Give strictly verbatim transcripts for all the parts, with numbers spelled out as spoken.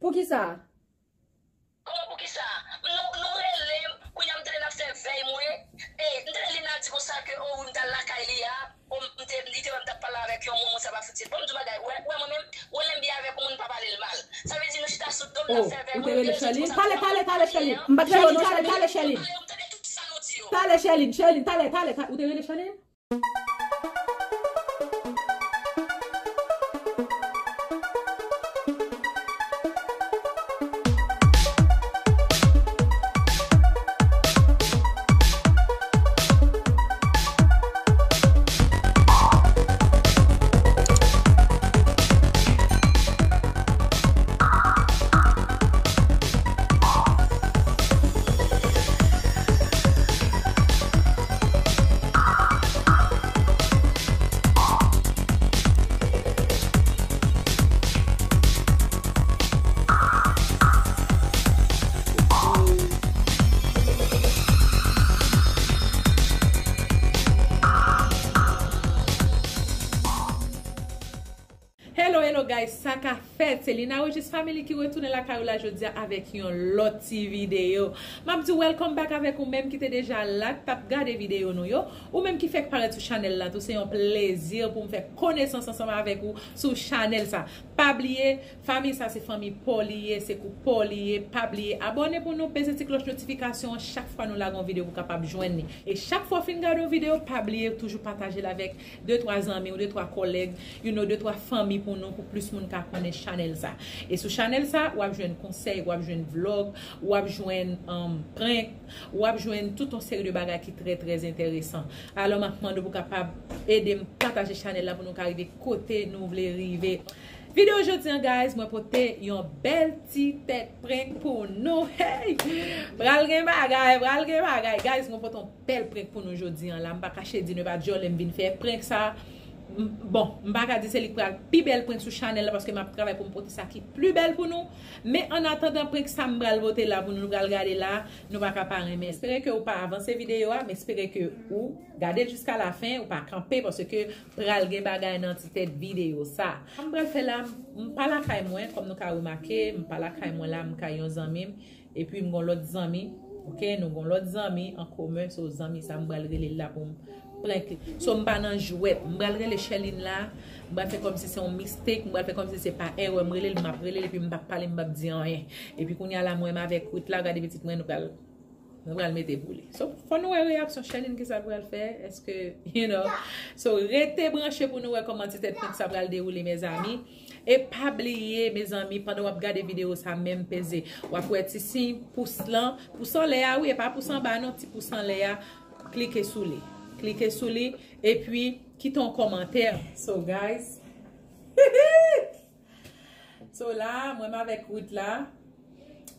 Poukisa? Kòman poukisa? Nou, nou rele m, kounye a m tande n ap fè vèy mwen. E, m tande Lina di konsa ke, o, wi, m t al lakay li a, o, m te, li te wè m t ap pale avèk yon moun, moun sa pa fouti. Bon, m di w bagay, wè, wè mwen menm, wè lè m byen avèk yon moun, m pa pale l mal. Sa vle di nou chita sou do m, n ap fè vèy mwen, rele Sherline. Pale, pale, pale, Sherline. M pa t rele w non, Sherline, pale, Sherline. Pale, Sherline, Sherline, pale, pale. Ou te rele Sherline? Hello, hello guys, sa ka fèt? Se Lina Rogis Family ki retounen lakay ou la jodi a avèk yon lòt ti videyo. M ap di w welcome back avèk ou menm ki te deja la, k t ap gade videyo nou yo. Ou menm ki fèk parèt sou chanèl la tou, se yon plezi pou m fè konesans ansanm avèk ou sou chanèl sa. Pa bliye, fanmi sa se fanmi pa w li ye, se kou pa w li ye. Pa bliye abòne pou nou, peze ti klòch notifikasyon an chak fwa nou lage yon videyo pou w kapab jwenn li. E chak fwa w fin gade yon videyo, pa bliye toujou pataje l avèk de twa zanmi w, de twa kòlèg, you know, de twa fanmi pou nou, pou plis moun ka konnen chanèl sa. E sou chanèl sa, w ap jwenn konsèy, w ap jwenn vlòg, w ap jwenn um, prank, w ap jwenn tout yon seri de bagay ki trè, trè enteresan. Alò, m ap mande w pou w kapab ede m pataje chanèl la pou nou ka rive kote nou vle rive. Videyo jodi an, guys, mwen pote yon bèl ti tèt prank pou nou. Hey! Pral gen bagay, pral gen bagay. Guys, mwen pote yon bèl prank pou nou jodi an la. M pa kache di nou, e pa djòlè m vin fè prank sa. M- Bon, m pa ka di se li k pral pi bèl prank sou chanèl la, paske m ap travay pou m pote sa ki pli bèl pou nou. Men an atandan prank sa m pral pote la pou nou, nou pral gade la, nou pa ka pa renmen. Espere ke ou pa avanse videyo a, m espere ke ou gade l jiska la fen, ou pa kanpe, paske pral gen bagay nan ti tèt videyo sa. Sa m pral fè la, m pa lakay mwen, kòm nou ka remake, m pa lakay mwen la, m kay yon zanmi m, epi m gon lòt zanmi, oke, nou gon lòt zanmi an komen, so zanmi sa m pral rele l la pou m prank li. So m pa nan jwèt, m pral rele Sherline la, m pral fè kòmsi se yon mistake, m pral fè kòmsi se pa erè, m rele l, m ap rele l, epi m p ap pale, m p ap di anyen. Epi kounye a la, mwen menm avèk Ruth la, gade pitit mwen, nou pral Nou pral mete pou li. So, fò nou wè reyaksyon Sherline, kisa l pral fè. Èske, you know. So, rete branche pou nou wè kòman ti tèt prank sa pral dewoule, mezanmi. E pa bliye, mezanmi, pandan w ap gade videyo sa, menm peze. W ap wè ti siy pous lan, pous anlè a, wi, e pa pous anba, non, ti pous anlè a. Klike sou li. Klike sou li, epi kite yon kòmantè. So, guys, So la, mwen m avèk Ruth la,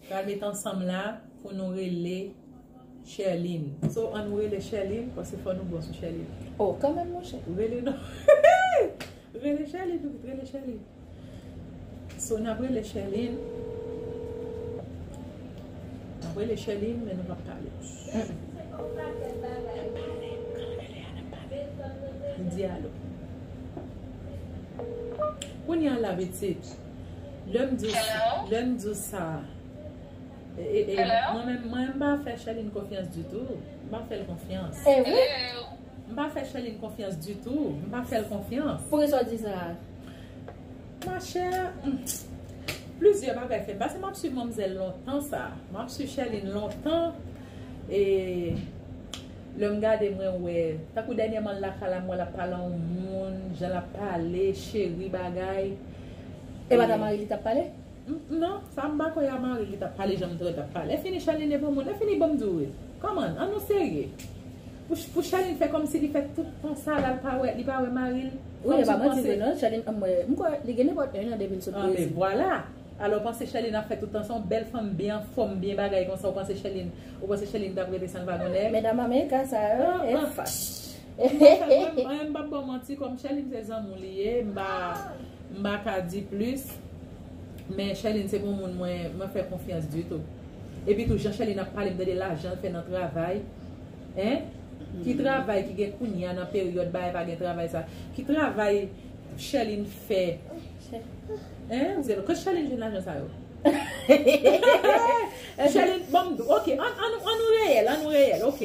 pral met ansanm la pou nou rele Sherline. So, an nou rele Sherline, paske fò nou bon sou Sherline. Oh, kanmenm, monchè. Rele non. Rele Sherline, Ruth, rele Sherline. So, n ap rele Sherline. N ap rele Sherline, men nou p ap pale. N ap pale, an rele a, n ap pale. N di alo. Kounye a la, pitit, lè m di w sa, lè m di w sa, e, e, e, mwen menm, mwen menm m pa fè Sherline konfyans ditou. M pa fè l konfyans. E vre? M pa fè Sherline konfyans ditou. M pa fè l konfyans. Poukisa w di sa? Machè, hmm, plizyè bagay fèt. Paske m ap swiv manmzèl lontan sa. M ap swiv Sherline lontan. E lè m gade, mwen wè, tankou dènyèman l lakay la, m wè l ap pale a yon moun, jan l ap pale, cheri bagay. E pa ta mari li t ap pale? M- Non, sa m pa kwè a mari li t ap pale, jan m t wè l t ap pale. Lè fini Sherline e bon moun, lè fini ban m di w wi. Kòman? An nou serye. Pou, pou Sherline fè kòmsi li fè tout tan sa la, l pa wè, li pa wè mari l. Wi, e pa manti vre non, Sherline, m wè, m kwè li gen nenpòt en an depi l sot Brezil. Anben, vwala. Alò, w panse Sherline ap fè tout tan sa, yon bèl fanm byen anfòm, byen bagay konsa, w panse Sherline, w panse Sherline t ap rete san l pa gon nèg? Medam Amerika sa yo, e fach. Mwen, mwen, m p ap ba w manti, kòm Sherline se zanmi w li ye, m pa, m pa ka di plis, men Sherline se pou moun mwen, mwen fè konfyans ditou. Epi tou, jan Sherline ap pale, m tande lajan l fè nan travay. Hein? Ki travay ki gen kounye a nan peryòd bagay pa gen travay sa? Ki travay Sherline fè? Hein? Ou se kote Sherline jwenn lajan sa yo? Chèlin, bon, ok, an, an, an nou reyèl, an nou reyèl, ok.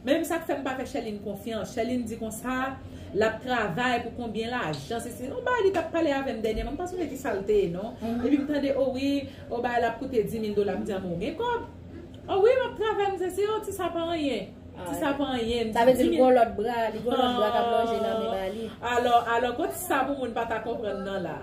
Men sa k fè m pa fè Chèlin konfyans. Chèlin di konsa, l ap travay pou konbyen lajan, se, se, yon bagay li t ap pale avè m dènyèman, m pa sonje ki sa l te ye, non. Epi m tande, o wi, o bagay l ap koute dis mil dola, m di, a, men w gen kòb. O wi, m ap travay, m se, se, o, ti sa pa anyen. Ti sa pa anyen, m di dis mil. Sa vle di l gen yon lòt bra, li gen yon lòt bra k ap lonje nan men ba li. Alò, alò, kot sa pou moun pa ta konprann nan la?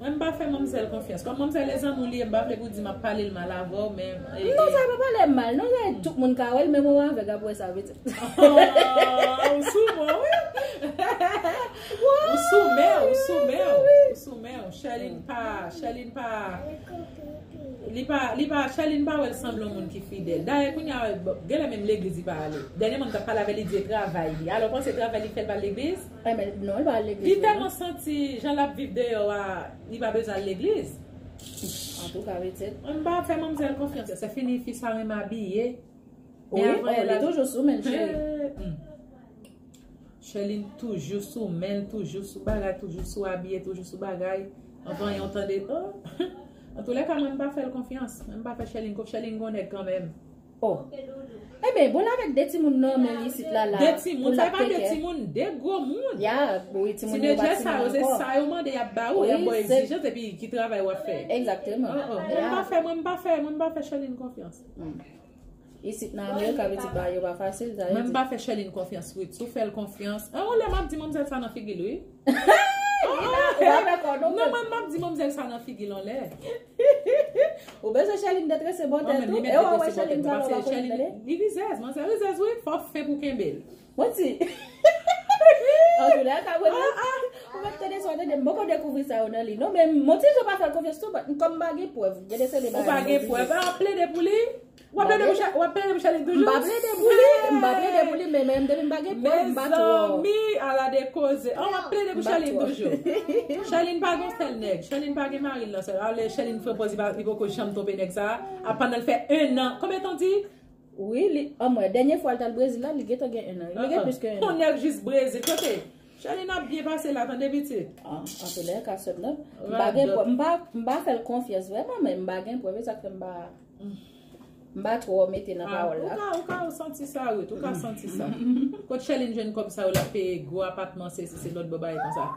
Mwen, m pa fè manmzèl konfyans. Kòm manmzèl e zanmi w li ye, m pa vle pou di m ap pale l mal avè w, men, e, non, sa pa pale m mal, non, se tout moun ka wè l, men mwen avè w ap wè sa, pitit. Ou sou mwen, wi. Ou sou men, ou sou men, ou sou men. Chèlin pa, Chèlin pa, li pa, li pa, Chèlin pa wè l sanble yon moun ki fidèl. Dayè, kounye a, genlè menm legliz li pa ale. Dènyèman, m t ap pale avè l, li di e travay li. Alò, w panse travay li fè l pa al legliz? Enben, non, li pa al legliz vre, non. Li tèlman santi jan l ap viv deyò a, li pa bezwen al legliz. Antouka, pitit. Mwen, m pa fè manmzèl konfyans. Se fini, fi sa renmen abiye. Wi, men avan, oh, li toujou sou men l, cheri. Chèlin toujou sou men l, toujou sou bagay, toujou sou abiye, toujou sou bagay. Anvan yon tande, oh. Antoulèka, mwen, m pa fè l konfyans. Mwen, m pa fè Chèlin konfyans. Chèlin gon nèg kanmenm. Oh. Enben, bon, l avèk de timoun nan men l isit la, la. De timoun, sa pa de timoun, de gwo moun. Ya, wi, timoun yo pa timoun ankò. Sa yo mande, y ap ba ou, y ap ba w egzijans, epi ki travay w ap fè? Egzakteman. Oh, oh. Mwen, m pa fè, mwen, m pa fè, mwen, m pa fè Chèlin konfyans. Isit nan Amerik, sa vle di bagay yo pa fasil, sa vle di. Mwen, m pa fè Chèlin konfyans, wi. Si w fè l konfyans, an, yon lè m ap di manmzèl sa nan figi l, wi. Ou pa fè kò, non, mwen, m ap di manmzèl sa nan figi l, yon lè. Ou bezwen Chèlin detrese bòtèl tou? E w wè Chèlin sa la, w pa konn tande? Li rizèz, manzè rizèz, wi. Fò w fen pou kenbe l. Manti. Antoulèka, mwen menm, ou mèt tande sa w tande, m poko dekouvri sa yo nan li. Non, men manti, jan pa fè l konfyans tou, but kòm m pa gen prèv, gen de seri de bagay. Ou pa gen prèv, a, w ap plede pou li? W ap plede pou Chè-, w ap plede pou Chèlin toujou? M pa plede pou li, m pa plede pou li, men, men depi m pa gen prèv, m pa twò. Mezanmi, ala de koze. An, w ap plede pou Chèlin toujou. Chèlin pa gen sèl nèg. Chèlin pa gen mari l nan sèl. Ale, Chèlin fè pòz li pa, li poko janm twonpe nèg sa a. Pandan l fè en an. Konbyen tan w di? Wi, li, anmwey, dènye fwa l t al Brezil la, li gentan gen en an. Li gen plis ke en an. Yon nèg jis Brezil. Kote? Chèlin ap byen pase la, tande pitit. An, antoulèka, sòt non. M pa gen, m pa, m pa fè l konfyans vrèman, men m pa gen prèv, e sa k fè m pa, m pa twò mete nan pawòl la. Ou ka, ou ka santi sa, wi, ou ka santi sa. Kot Chèlin jwenn kòb sa yo, l ap peye gwo apatman, se, se, se lòt bò bagay konsa.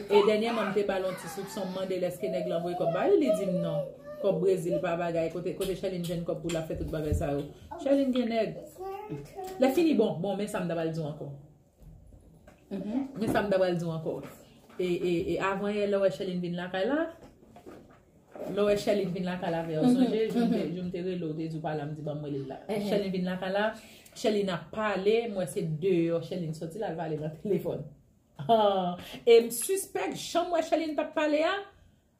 E dènyèman, m te ba l yon ti soupson, m mande l èske nèg lan voye kòb ba li, li di m non. Kòb Brezil pa bagay, kote, kote Chèlin jwenn kòb pou l ap fè tout bagay sa yo? Chèlin gen nèg. Lè fini, bon, bon, men sa m ta pral di w ankò. Men sa m ta pral di w ankò. E, e, e avan yè, lè w wè Chèlin vin lakay la, lè w wè Chèlin vin lakay la, vè, w sonje, jou m te, jou m te rele w, te di w pa la, m di ban m rele l la. Chèlin vin lakay la, Chèlin ap pale, m wè se deyò Chèlin soti la, l pale nan telefòn. Ah, e m sispèk, jan m wè Chèlin t ap pale a,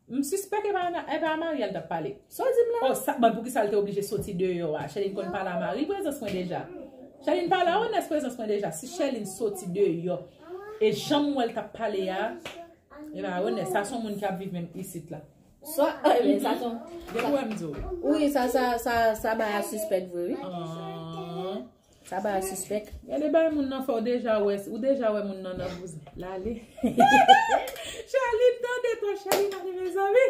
m sispèk e pa, e pa a Maria l t ap pale. Sa w di m la? Oh, sa, bon, poukisa l te oblije soti deyò a? Chèlin konn pale a Maria, prezans mwen deja. Chèlin pale a Onès, prezans mwen deja. Si Chèlin soti deyò, e jan m wè l t ap pale a, e pa Onès, sa se yon moun ki ap viv menm isit la. Sa, eh, men sa se yon, gen pou wè m di w. Wi, sa, sa, sa, sa bay a sispèk vre, wi. Ah. Sa bay a sispèk. Gade bay moun nan fè w deja wè, ou deja wè moun nan nan bouzen. L ale. Chèlin tande twòp, Chèlin ale, mezanmi.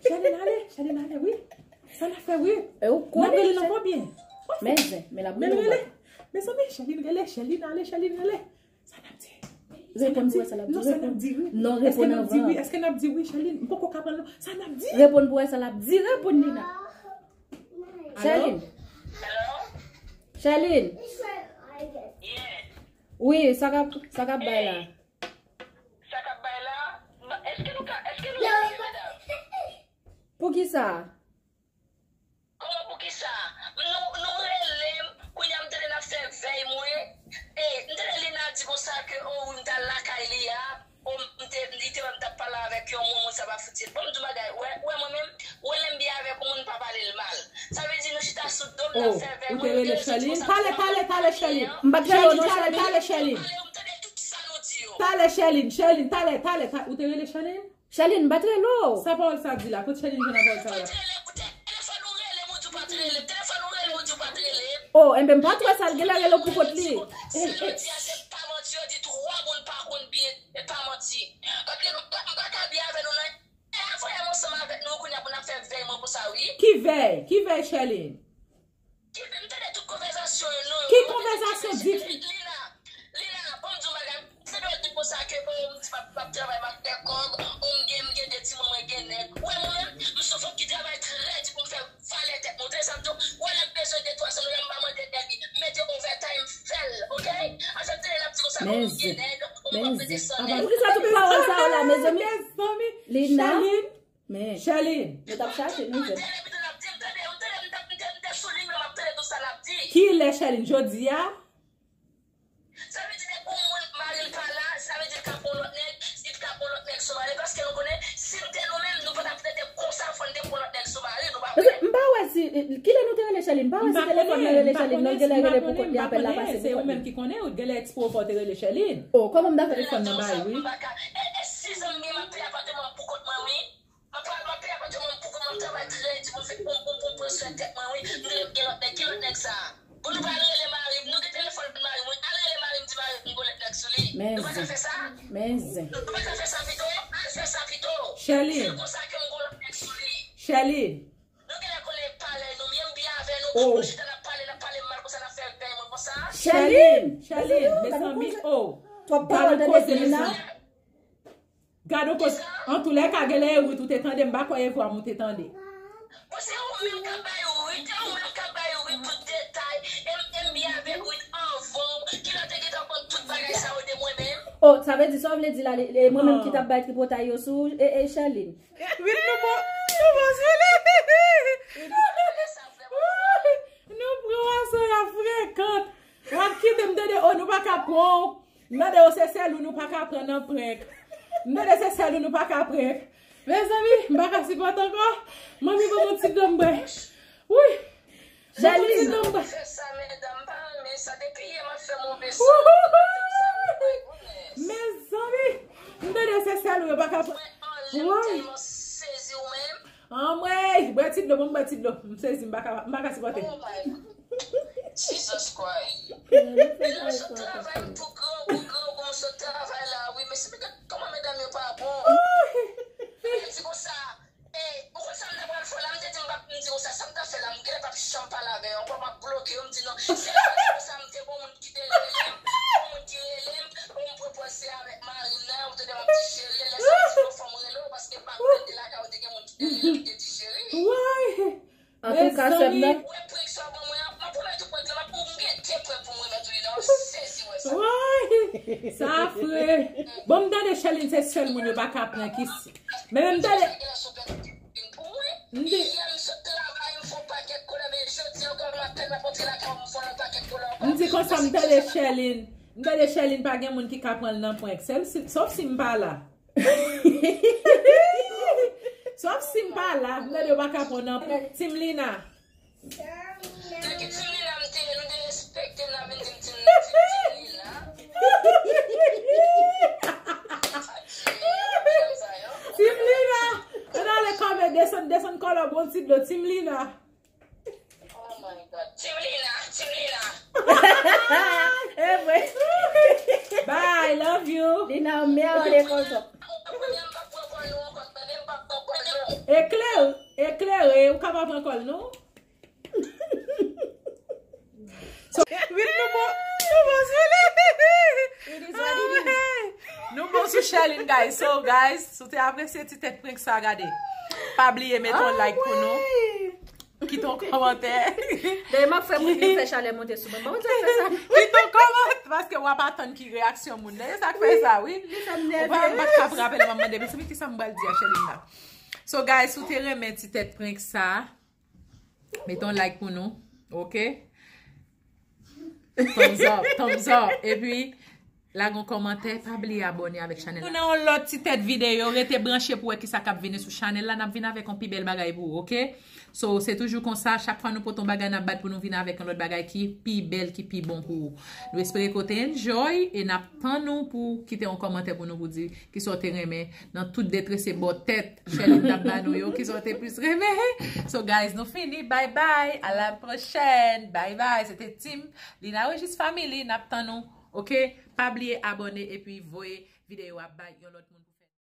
Chèlin ale, Chèlin ale, wi. Sa n ap fè, wi. E ou konnen. N ap rele nan konbyen? Men zen, men l ap rele. Mezanmi, Chèlin rele, Chèlin ale, Chèlin rele. Sa n ap di? Reponn pou wè sa l ap di. Non, sa n ap di, wi. Non, reponn anvan. Èske n ap di wi? Èske n ap di wi, Chèlin? M poko ka pran non. Sa n ap di? Reponn pou wè sa l ap di. Reponn, Nina. Alo? Chèlin. Hello? Chèlin. Yeah. Wi, sa k ap, sa k ap bay la? Sa k ap bay la? Èske nou ka, èske nou ka, medam? Poukisa? Kòman poukisa? Nou, nou rele m, kounye a m tande n ap fè vèy mwen. E, m tande Lina di konsa ke, o, wi, m t al lakay li a. O, m te, li te wè m t ap pale avèk yon moun, moun sa pa fouti. Bon, m di w bagay, wè, wè mwen menm, wè lè m byen avèk yon moun, m pa pale l mal. Sa vle di nou chita sou do m, n ap fè vèy mwen, m te rele Chèlin. Talè, talè, talè, Chèlin. M pa t rele w non, Chèlin. Talè, Chèlin. M tande tout sa nou di yo. Talè, Chèlin, Chèlin, talè, talè, ta-, ou te rele Chèlin? Chèlin, m pa t rele w. Sa pawòl sa di la? Kot Chèlin jwenn a pawòl sa la? Telefòn ou rele m, ou di w pa t rele m. Telefòn ou rele m, ou di w pa t rele m. Oh, enben, m pa t wè sa, l genlè rele w pou kont li. Sa yo di a, se pa manti, yo di twa moun pa konn byen, e pa manti. Paske m pa, m pa ka byen avè nou nan. E, frè m ansanm avèk nou, kounye a pou n ap fè sa, wi. Ki vèy? Ki vèy, Sherline? Ki, m tande tout konvèsasyon yo, non. Ki konvèsasyon? Di. Lina, Lina, ban m di yon bagay. M tande w di konsa ke, o, m di m ap, m ap travay, m ap fè kòb, o, m gen, m gen de timoun, mwen gen nèg. Ou wè mwen menm, m se yon fanm ki travay trè di pou m fè valè tèt mwen. Ou tande sa m di w? Ou wè lè m bezwen de twa san dola, m pa mande nèg li. Mete overtime, fè l, oke? Afè m tande l ap di konsa, o, m gen nèg, o, m ap mete san nèg. Poukisa tout pawòl sa yo la, mezanmi? Mezanmi. Lina. Sherline. Men. Sherline. Yo t ap chache nou jwenn. Kilè, Sherline? Jodi a? Sa vle di depi yon moun mari l pa la, sa vle di l ka pran lòt nèg, si l ka pran lòt nèg sou mari l, paske nou konnen, si n te nou menm, nou pa t ap rete konsa, fò n te pran lòt nèg sou mari nou, pa vre? M pa wè si, kilè nou te rele Sherline? M pa wè si telefòn nan rele Sherline, non, l genlè rele pou kont li, apèl la pase pou kont li. Se ou menm ki konnen, ou genlè ekspo fò w te rele Sherline. O, kòman m ta fè telefòn nan bay, wi. M pa ka, e, e, si zanmi m ap peye apatman pou kont mwen, wi. M ap, m ap peye apatman m pou kont mwen, m travay trè di pou m fè, pou m, pou m, pou m pran swen tèt mwen, wi. M gen, gen lòt nèg, ki lòt nèg sa? Bon, nou pral rele mari m, nou gen telefòn mari m, wi. Al rele mari m, di mari m gon lòt nèg sou li. Nou pa ka fè sa? Men zen. Nou, nou pa ka fè sa pito? Al fè sa pito. Sherline. Se konsa ke m gon lòt nèg sou li. Sherline. Nou genlè konnen palè nou, men m byen avè nou, nou chita n ap pale, n ap pale mal konsa, n ap fè bèy mwen konsa. Sherline, Sherline, mezanmi, o. Twòp pawòl tande Selina. Gad yon koz, antoulèka, genlè e Ruth ou te tande, m pa kwè e vwa m ou te tande. Bon, se ou menm k ap bay Ruth, e ou menm k ap bay Ruth tout detay, e m, e m byen avèk Ruth anvan w, ki lè w te gentan konn tout bagay sa yo de mwen menm. O, sa vle di, sa w vle di la, e mwen menm ki t ap bay tripotay yo sou, e, e Sherline. Vin nou bon, nou bon sou li. Nou pran aswè la frekant. W ap kite m tande, o, nou pa ka pran w. M tande, o, se sèl ou nou pa ka pran nan prank. M tande se sèl ou nou pa ka prank. Mezanmi, m pa ka sipòte ankò. Manmi, ban m yon ti dlo m bwè. Wi. Ban m yon ti dlo m bwè. Fè sa, medam, m pa renmen sa. Depi yè m ap fè move san. Mezanmi, m tande se sèl ou yo pa ka pran. Mwen anlè, m tèlman sezi ou menm. Anmwey, bwè ti dlo, ban m bwè ti dlo. M sezi, m pa ka, m pa ka sipòte. Oh my God. Jesus Christ. Li nan sot travay pou gran, pou gran, pou sot travay la, wi. Men si, kòman medam yo pa bon? Li di konsa, e, ou konn sa m ta pral fè la, m te di m p ap, m di konsa, sa m ta fè la, m genlè p ap janm pale avè yo ankò, m ap bloke yo, m di non. Se la m di konsa, m te gon moun ki te rele m, gon moun ki rele m, pou m pran pòz se avèk mari m nan, ou tande m ap di cheri, lè sa m di non, fò m rele w, paske m pa konnen de lakay ou te gen moun ki te rele m, ki te di cheri. Antouka, sè m nan. Woy! Sa fre. Bon, m tande Sherline se sèl moun yo pa ka prank isi. Men, men m tande. M di, m di konsa, m tande Sherline. M tande Sherline pa gen moun ki ka pran l nan prank. Sèl si, sòf si m pa la. Sòf si m pa la, m tande yo pa ka pran nan prank. Team Lina. Nan ki Team Lina m te ye, nou te respekte m, n a vin di m Team, Team, Team Lina. Team Lina. Ann ale kòmè, desann, desann kòlò, bon ti dlo, Team Lina. Oh my God. Team Lina, Team Lina. E vre. Bye, love you. Lina, mè ale konsa. Eklere, eklere, ou ka pa pran kòl, non? So, vin nou bon, nou bon sou li. It is what it is. Nou bon sou Sherline, guys. So, guys, si w te apresye ti tèt prank sa, gade. Pa bliye mete yon like pou nou. Kite yon kòmantè. Dayè, m ap fè moun vin fè chalè monte sou mwen. Bon, sa fè sa. Kite yon kòmantè, paske w ap atann ki reyaksyon moun nan. E sa k fè sa, wi. Li fè m nève. Ou pa, m pa t ka pran apèl, m ap mande, "Mezanmi, kisa m pral di a Sherline la?" So, guys, si w te renmen ti tèt prank sa, mete yon like pou nou, oke? Thumbs up, thumbs up. Epi, lage yon kòmantè, pa bliye abòne avèk chanèl la. Nou nan yon lòt ti tèt videyo, rete branche pou wè kisa k ap vini sou chanèl la, n ap vin avèk yon pi bèl bagay pou ou, oke? So, se toujou konsa, chak fwa nou pote yon bagay, n ap bat pou nou vin avèk yon lòt bagay ki pi bèl, ki pi bon pou ou. Nou espere ke w te enjoy, e n ap tann ou pou kite yon kòmantè pou nou pou di kisa w te renmen nan tout detrese bò tèt Sherline t ap ba nou yo, kisa w te plis renmen. So, guys, nou fini. Bye bye. À la prochaine. Bye bye. Se te Team Lina Regis Family. N ap tann ou. Oke? Pa bliye abòne epi voye videyo a bay yon lòt moun.